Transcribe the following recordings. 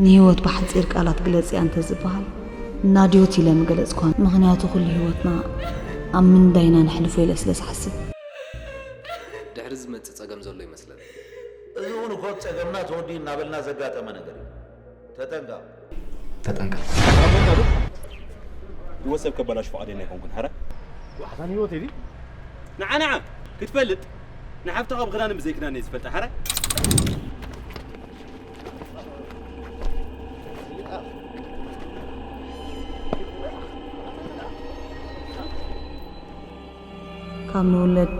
ንህይወት ብሓጺር ቃላት ግለጽያ እንተ ዝበሃል፣ ናድዮት ኢለ ምገለጽኳ። ምኽንያቱ ኩሉ ህይወትና ኣብ ምንዳይና ነሕልፎ ኢለ ስለ ዝሓስብ። ድሕሪ ዝመጽእ ጸገም ዘሎ ይመስለኒ። እዚ እውን እኮ ጸገምና ተወዲኡ እናበልና ዘጋጠመ ነገር እዩ። ተጠንቀቕ። ተጠንቀቕ። ህይወት ሰብ ከባላሽ ፈቓደኛ ኣይኮንኩን። ሐረ ዋሕታን ህይወት ኢዲ ንዓ ንዓ ክትፈልጥ ንሓፍትኻ ብኽዳንን ብዘይክዳን እየ ዝፈልጣ። ሐረ ካብ ንውለድ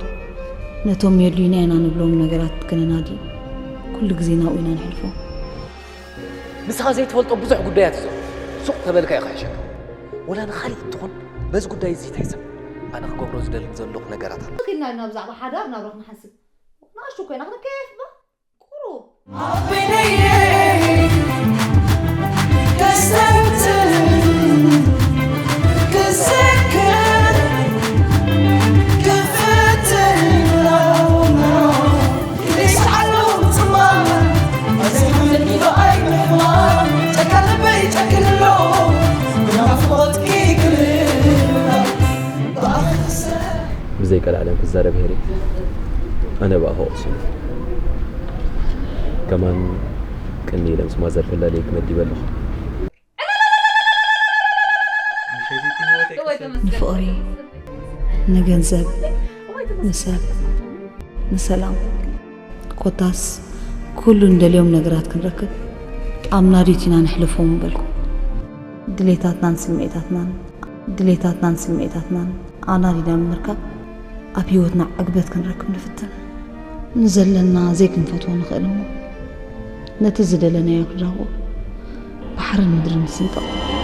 ነቶም የድልዩና ኢና ንብሎም ነገራት ክነናዲ ኩሉ ግዜ ናብኡ ኢና ንሕልፎ። ንስኻ ዘይትፈልጦ ብዙሕ ጉዳያት እዩ ዘሎ። ሱቕ ተበልካ እዩ ክሕሸካ። ወላ ንኻሊእ እትኹን በዚ ጉዳይ እዚ ይትሕሰብ። ኣነ ክገብሮ ዝደሊ ዘለኹ ነገራት ኣሎ። ኪድና ኢና ብዛዕባ ሓዳር ናብራ ክንሓስብ ንኣሽቱ ኮይና ክንከየፍ ባ ቁሩብ ብዘይ ቀልዓለም ክዛረብ ሄሪ ኣነ ብኣ ከቕስኑ ከማን ቅኒ ኢለ ምስ ማዘር ከላለየ ክመዲበ ኣለኹ። ንፍቕሪ፣ ንገንዘብ፣ ንሰብ፣ ንሰላም፣ ኮታስ ኩሉ እንደልዮም ነገራት ክንረክብ ኣብ ናድዮት ኢና ነሕልፎ ምበልኩ። ድሌታትናን ስምዒታትናን ድሌታትናን ስምዒታትናን ኣናዲና ብምርካብ ኣብ ህይወትና ዕግበት ክንረክብ ንፍትን። ንዘለና ዘይክንፈትዎ ንኽእል እሞ ነቲ ዝደለናዮ ክንረኽቦ ባሕርን ምድርን ንስንጥቕ።